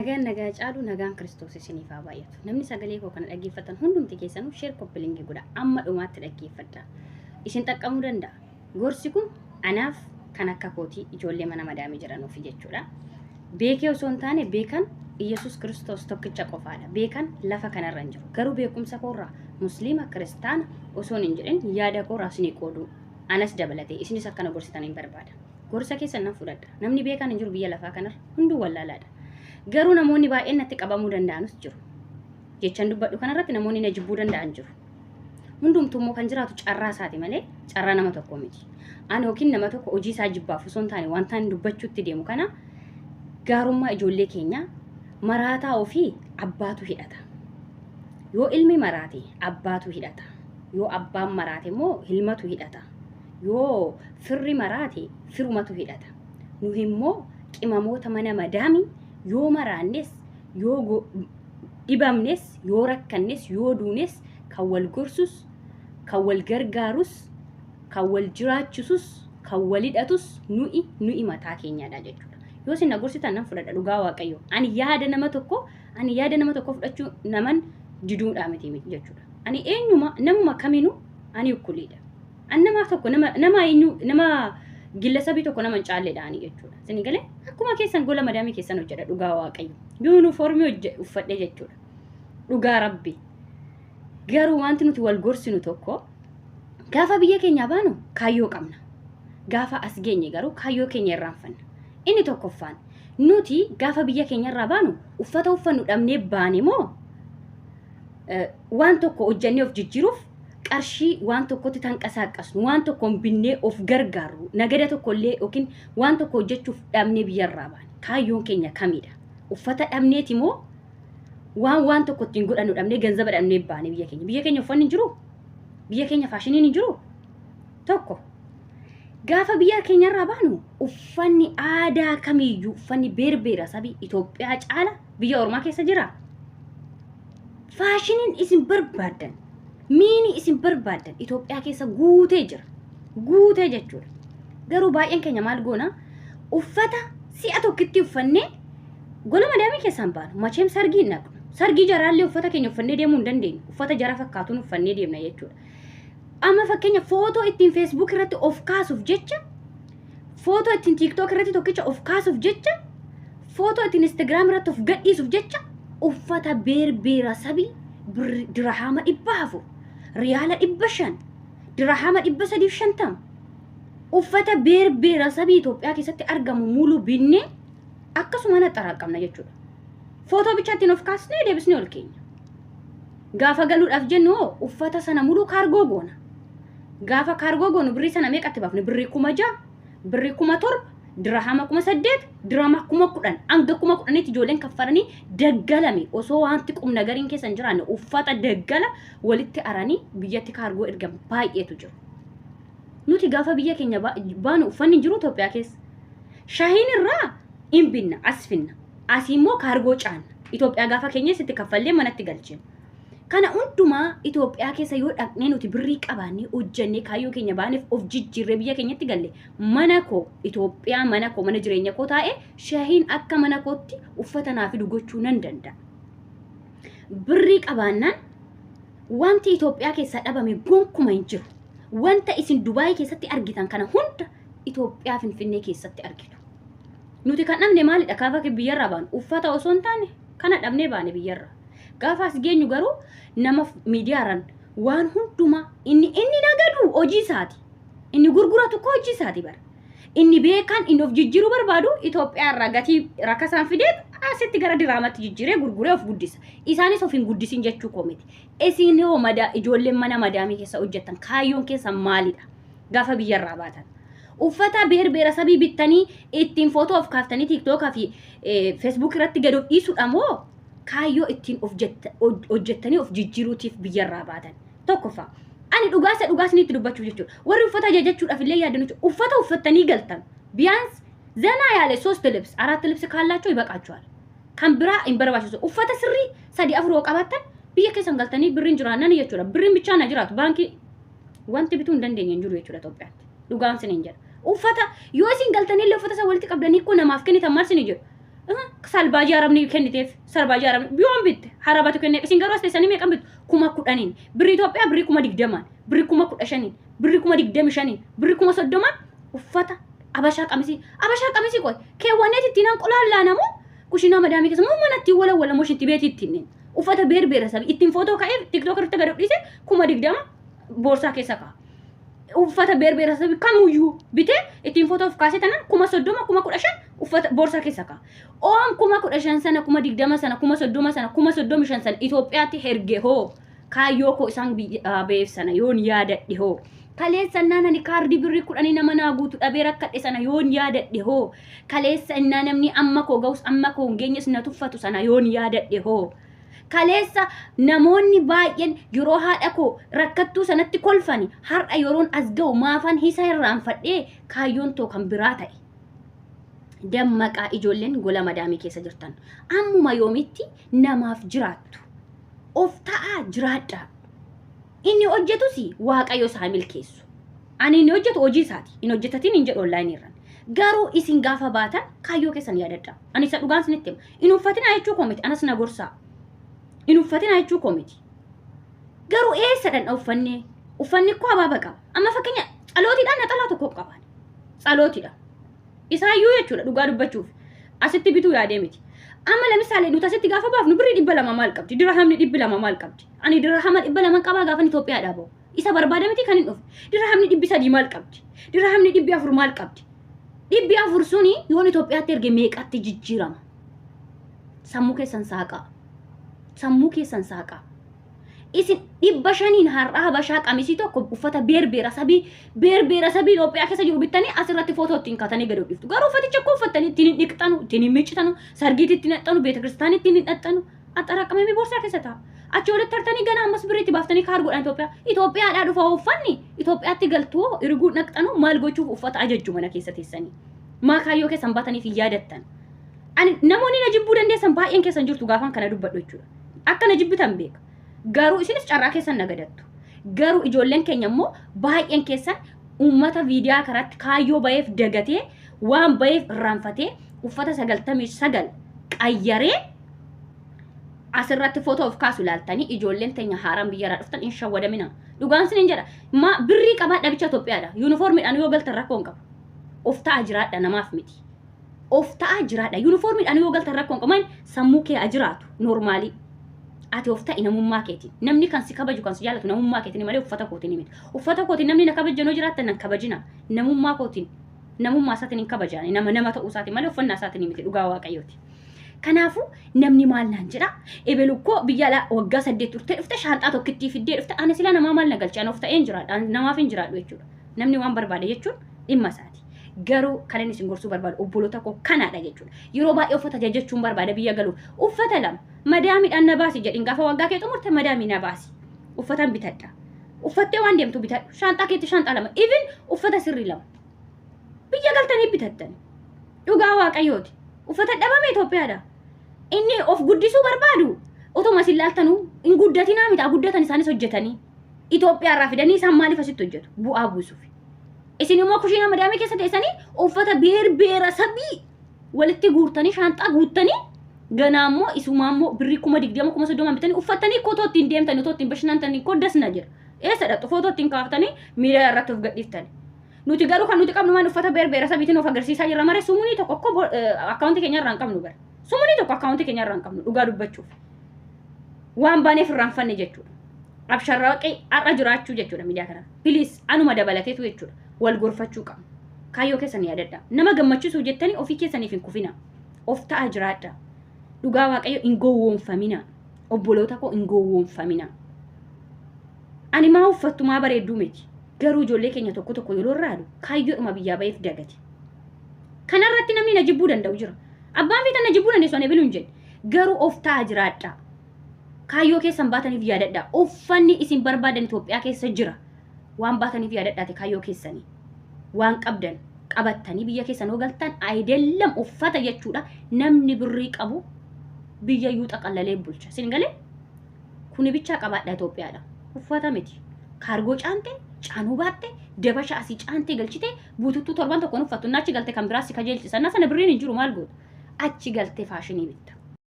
Nagaan nagaa caalu nagaan Kiristoos isiniif haa baay'atu. Namni sagalee koo kana dhaggeeffatan hundumti keessanuu share copy link godha. Amma dhumaatti dhaggeeffadha. Isin xaqqamuu danda'a. Gorsi kun anaaf kan akka kootii ijoollee mana madaamii jiranuufi jechuudha. Beekee osoo hin taane beekan Iyyasuus Kiristoos tokkicha qofaadha. Beekan lafa kanarra hin jiru. Garuu beekumsa koorraa Musliima, Kiristaana osoo hin jedhin yaada koorraa isinii qooduu anas dabalatee isinis akkana gorsitan hin barbaada. Gorsa keessan nan fudhadha. Namni beekan hin jiru biyya lafaa kanarra, hunduu wallaalaadha. Garuu namoonni baay'een natti qabamuu danda'anus jiru. Jechan dubbadhu kanarratti namoonni na jibbuu danda'an jiru. Hundumtuu immoo kan jiraatu carraa isaati malee carraa nama tokko miti. Ani yookiin nama tokko hojii isaa jibbaaf osoo hin taane wanta ani dubbachuutti deemu kana gaarummaa ijoollee keenyaa maraataa ofii abbaatu hidhata. Yoo ilmi maraate abbaatu hidhata. Yoo abbaan maraate immoo ilmatu hidhata. Yoo firri maraate firumatu hidhata. Nuyi immoo qimamoota mana madaami yoo maraannes, yoo dhibamnes, yoo rakkannes, yoo duunes kan wal gorsus, kan wal gargaarus, kan wal jiraachisus, kan wal hidhatus nuyi mataa keenyadha jechuudha. Yoo isin na gorsitan nan fudhadha, dhugaa Waaqayyo. Ani yaada nama tokko fudhachuu naman diduudhaa miti jechuudha. Ani eenyuma namuma kaminuu ani ukkuliidha. Ani nama tokko nama eenyu nama gillasabii tokko nama hin caalledha ani jechuudha. Isin galee akkuma keessan gola madaamii keessan hojjedha, dhugaa Waaqayyo. Yuunifoormii uffadhe jechuudha. Dhugaa Rabbi. Garuu wanti nuti wal gorsinu tokko, gaafa biyya keenyaa baanu kaayyoo qabna. Gaafa as geenye garuu kaayyoo keenya irraanfanna. Inni tokkoffaan, nuti gaafa biyya keenya irraa baanu uffata uffannu dhabnee baane moo waan tokko hojjannee of jijjiiruuf qarshii waan tokkotti tanqasaaqasnu, waan tokkoon binnee of gargaarru, nagada tokko illee yookiin waan tokko hojjechuuf dhabnee biyyarraa baane? Kaayyoon keenya kamidha? Uffata dhabneeti moo waan tokko ittiin godhannu dhabnee, ganzaba dhabnee baane biyya keenya? Biyya keenya uffanni hin jiru? Biyya keenya faashiniin hin jiru? Tokko, gaafa biyya keenyarraa baanu uffanni aadaa kamiyyuu, uffanni beerbeera sabii Itoophiyaa caala biyya ormaa keessa jira? Faashiniin isin barbaaddan, miini isin barbaaddan Itoophiyaa keessa guutee jira. Guutee jechuudha. Garuu baay'een keenya maal goona? Uffata si'a tokkitti uffannee gola madaamii keessaan baanu. Macheem sargii hin dhaqnu. Sargii jaraallee uffata keenya uffannee deemuu hin dandeenyu. Uffata jara fakkaatuun uffannee deemna jechuudha. Amma fakkeenya footoo ittiin Facebook irratti of kaasuuf jecha, footoo ittiin TikTok irratti tokkicha of kaasuuf jecha, footoo ittiin Instagram irratti of gadhiisuuf jecha uffata beerbeera sabii dirahama 400, riyaala 500, dirahama 350, uffata beerbeera sabii Itoophiyaa keessatti argamu mulu binnee akkasuma naxxaraaqamna jechuudha. Footoo bicha ittiin of kaasnee deebisnee ol keenya. Gaafa galuudhaaf jennu hoo uffata sana muluu kaargoo goona. Gaafa kaargoo goonu birrii sana meeqatti baafne? Birrii 6,000, birrii 7,000, dirahama 8,000, dirahama 10,000, hanga 10,000tti ijoolleen kaffalanii daggalame osoo wanti qubna gariin keessa hin jiraanne uffata daggala walitti aranii biyyatti kaargoo ergan baay'eetu jiru. Nuti gaafa biyya keenya baanu uffanni hin jiru Itoophiyaa keessa. Shahiin irraa hin binna, as finna. Asii immoo kaargoo caanna. Itoophiyaa gaafa keenya sitti kaffallee manatti galchina. Kana hundumaa Itoophiyaa keessa yoo dhaqnee nuti birrii qabaannee hojjannee kaayyoo keenya baaneef of jijjiirree biyya keenyatti galle, mana koo Itoophiyaa, mana koo, mana jireenya koo taa'ee shahiin akka mana kootti uffata naa fidu gochuu nan danda'a. Birrii qabaannaan wanti Itoophiyaa keessaa dhabame gonkuma hin jiru. Wanta isin Dubaayii keessatti argitan kana hunda Itoophiyaa Finfinnee keessatti argitu. Nuti kan dhabne maalidha? Gaafa biyyarraa baanu uffata osoo hin taane kana dhabnee baane biyyarraa. Gaafa as geenyu garuu nama miidiyaarraan waan hundumaa inni nagadu hojii isaati. Inni gurguratu koo hojii isaati bara. Inni beekaan inni of jijjiiruu barbaadu Itoophiyaa irraa gatii rakkasaan fidee asitti gara diraamatti jijjiiree gurguree of guddisa. Isaanis of hin guddisin jechuu koo miti. Isin hoo madaa ijoolleen mana madaamii keessa hojjettan kaayyoon keessan maalidha? Gaafa biyyarraa baatan. Uffata beerbeera sabii bittanii ittiin footoo of kaaftanii TikTokaa fi Facebook irratti gad of dhiisuudha moo kaayyoo ittiin of hojjettanii of jijjiiruutiif biyyarraa baatan? Tokkoffaa. Ani dhugaasa dhugaa isinitti dubbachuuf jechuudha. Warri uffata ajajachuudhaaf illee yaadan jechuudha. Uffata uffattanii galtan. ቢያንስ ዘና ያለ ሶስት ልብስ አራት ልብስ ካላቸው ይበቃችኋል። Kan biraa hin barbaachisu. Uffata sirrii sadi afur yoo qabaattan biyya keessan galtanii birriin jiraannan jechuudha. Birriin bichaan na jiraatu baankii wanti bituu hin dandeenye hin jiru jechuudha Itoophiyaatti. Dhugaan siniin jedha. Uffata yoo isin galtanii illee uffata isa walitti qabdanii koo namaaf kennitan maal siniin jedhu. Salbaajii arabni kenniteef, salbaajii arabni biyyoon bitte harabatu kenneef. Isin garuu as teessanii meeqan bittu? 10,000n birrii Itoophiyaa, birrii 20,000n, birrii 15,000n, birrii 25,000n, birrii 30,000n uffata abashaa qamisii, abashaa qamisii qoy keewwanneet ittiin hanqolaallaa namoo kushinaa madaamii keessa moo mana ittiin walawwala moo shinti beetii ittiin uffata beer sabi ittiin footoo ka'ee TikTok irratti gad dhiise 20,000 boorsaa keessa kaa'a. Uffata beer sabi kamuyyuu bitee ittiin footoo of kaasee tanan 30,000, 15,000 uffata boorsaa keessa kaa'a. Oom 15,000 sana, 20,000 sana, 30,000 sana, 35,000 sana Itoophiyaatti erge hoo, kaayyoo koo isaan ba'eef sana yoon yaadadhe hoo, kaleessa innaa ani kaardii birrii 10 nama naa guutu dhabee rakkadhe sana yoon yaadadhe hoo, kaleessa innaa namni amma koo ga'us amma koo hin geenyes na tuffatu sana yoon yaadadhe hoo, kaleessa namoonni baay'een yeroo haadha koo rakkattuu sanatti kolfani har'a yeroon as ga'u maafan hisa irraanfadhee kaayyoon too kan biraa ta'e. Dammaqaa ijoolleen gola madaamii keessa jirtan, ammuma yoomitti namaaf jiraattu? Of ta'aa jiraadhaa. Inni hojjetus Waaqayyo isaa milkeessu. Ani inni hojjetu hojii isaati. Hin hojjetatiin hin jedhu onlaayinii irraan. Garuu isin gaafa baatan kaayyoo keessan yaadadhaa. Ani isa dhugaan isinitti hima. Hin uffatinaa jechuu koo miti. Anas na gorsaa. Hin uffatinaa jechuu koo miti. Garuu eessa dhandha uffannee? Uffanni koo abaaba qaba. Amma fakkeenya tsalootiidhaan naxalaa tokko qaban. Tsalootiidha. Isaayyuu jechuudha dhugaa dubbachuuf. Asitti bituu yaadee miti. Amma lamisaalee nuti asitti gaafa baafnu birrii 200 maal qabdi? Dirhamni 200 maal qabdi? Ani dirhama 200 qabaa gaafa Itoophiyaadhaa bahu. Isa barbaada miti kan hin dhufe. Dirhamni 300 maal qabdi? Dirhamni 400 maal qabdi? 400 suni yoon Itoophiyaatti erge meeqatti jijjiirama? Sammuu keessan saaqaa. Sammuu keessan saaqaa. Isin 500n har'a habashaa qamisii tokko uffata beerbeera sabii beerbeera sabii Itoophiyaa keessa jiru bittanii asirratti footoo ittiin kaatanii gadi dhiftu. Garuu uffaticha akkoo uffattanii ittiin hin dhiqxanu, ittiin hin miccitanu, sargiitti ittiin hidhattanu, beeta ittiin hin hidhattanu. Axxaraqqamee boorsaa keessa ta'a. Achi walitti tartanii gana ammas birriitti baaftanii kaargoodhaan Itoophiyaa. Itoophiyaadhaa dhufa uffanni Itoophiyaatti galtuu erguu naqxanu maal gochuuf uffata ajajju mana keessa teessanii? Maa kaayyoo keessan baataniif hin yaadattan? Ani namoonni na jibbuu dandeessan baay'een keessan jirtu gaafan kana dubbadhu jechuudha. Akka na jibbitan beeka. Garuu isinis carraa keessan nagadattu. Garuu ijoolleen keenya immoo baay'een keessan uummata viidiyaa karaatti kaayyoo baheef dagatee, waan baheef irraanfatee, uffata 99 qayyaree asirratti footoo of kaasu ilaaltanii ijoolleen teenya haaraan biyyarraa dhuftan hin shawwadamina. Dhugaan sin hin jedha. Ma birrii qabaa dhabicha Itoophiyaadha. Yuunifoormiidhaan yoo galtan rakkoo hin qabu. Of ta'a jiraadha, namaaf miti. Of ta'a jiraadha. Yuunifoormiidhaan yoo galtan rakkoo hin qabu. Sammuu kee jiraatu normaalii. Ati of ta'i namummaa keetiin. Namni kan si kabaju, kan si jaallatu namummaa keetiin malee uffata kootiin miti. Uffata kootiin namni na kabajanoo jiraattan nan kabajina. Namummaa kootiin, namummaa isaatiin hin kabajaani. Nama nama ta'uu isaatiin malee uffannaa isaatiin miti, dhugaa Waaqayyooti. Kanaafuu namni maal naan jedha? Ebelu koo biyya alaa waggaa 8 turtee dhufte, shaanxaa tokkittii fiddee dhufte. Ani sila namaa maal na galche? Ani of ta'een jiraadha. Namaaf hin jiraadhu jechuudha. Namni waan barbaade jechuun dhimma isaati. Garuu kan inni isin gorsuu barbaadu obboloota koo kanaadha jechuudha. Yeroo baay'ee uffata jajachuun barbaada biyya galuuf. Uffata lama madaamiidhaan na baasi jedhin, gaafa waggaa kee xumurte madaamii na baasi. Uffatan bitadha. Uffattee waan deemtu bitadhu. Shaanxaa keetti shaanxaa lama. Even uffata sirrii lama. Biyya galtanii bitattan. Dhugaa Waaqayyooti. Uffata dhabame Itoophiyaadha. Inni of guddisuu barbaadu otuma isin laaltanuu hin guddatinaa miti, guddatan isaanis hojjetanii. Itoophiyaa irraa fidanii isaan maaliif asitti hojjetu? Bu'aa buusuuf. Isin immoo kushiina madaamii keessa teessanii uffata beerbeera sabii walitti guurtanii shaanxaa guuttanii ganaa immoo isumaa immoo birrii 20,000, 30,000 bitanii uffattanii kotoo ittiin deemtanii, otoo ittiin bashannantanii koo dasna jira. Eessa dhaqxu? Footoo ittiin kaaftanii miidiyaa irratti of gadhiiftanii. Nuti garuu kan nuti qabnu maan uffata beerbeera sabiitiin of agarsiisaa jirra malee sumunii tokko akkoo akkaawuntii keenya irraa hin qabnu bara. Sumunii tokko akkaawuntii keenya irraa hin qabnu dhugaa dubbachuuf. Waan baaneef irraanfanne jechuudha. Absharraaqii har'a jiraachuu jechuudha miidiyaa kana. Please, anuma dabalateetu jechuudha. Wal gorfachuu qabna. Kaayyoo keessan yaadadha. Nama gammachiisuuf jettanii ofii keessaniif hin kufina. Of ta'a jiraadha. Dhugaa Waaqayyo, hin gowwoomfamina. Obboloota koo, hin gowwoomfamina. Ani maa uffattu maa bareedduu miti. Garuu ijoollee keenya tokko tokko yeroo irraa kaayyoodhuma biyyaa baheef dagate. Kanarratti namni na jibbuu danda'u jira. Abbaan feetan na jibbuu dandeessu, ani biluu hin jedhe. Garuu of ta'a jiraadha. Kaayyoo keessan baataniif yaadadha. Uffanni isin barbaadan Itoophiyaa keessa jira. Waan baataniif yaadadhaate kaayyoo keessanii. Waan qabdan qabattanii biyya keessan yoo galtan ayidellam uffata jechuudha. Namni birrii qabu biyya iyyuu xaqallalee bulcha. Isin galee? Kuni bichaa qabaadha Itoophiyaadha. Uffata miti. Kaargoo caante, caanuu baatte, dabasha asii caantee galchite buututtuu torban tokkoon uffattu. Naachi galte kan biraas si kajeelchisa. Innaa sana birriin hin jiru, maal goota? Achi galtee faashinii bitta.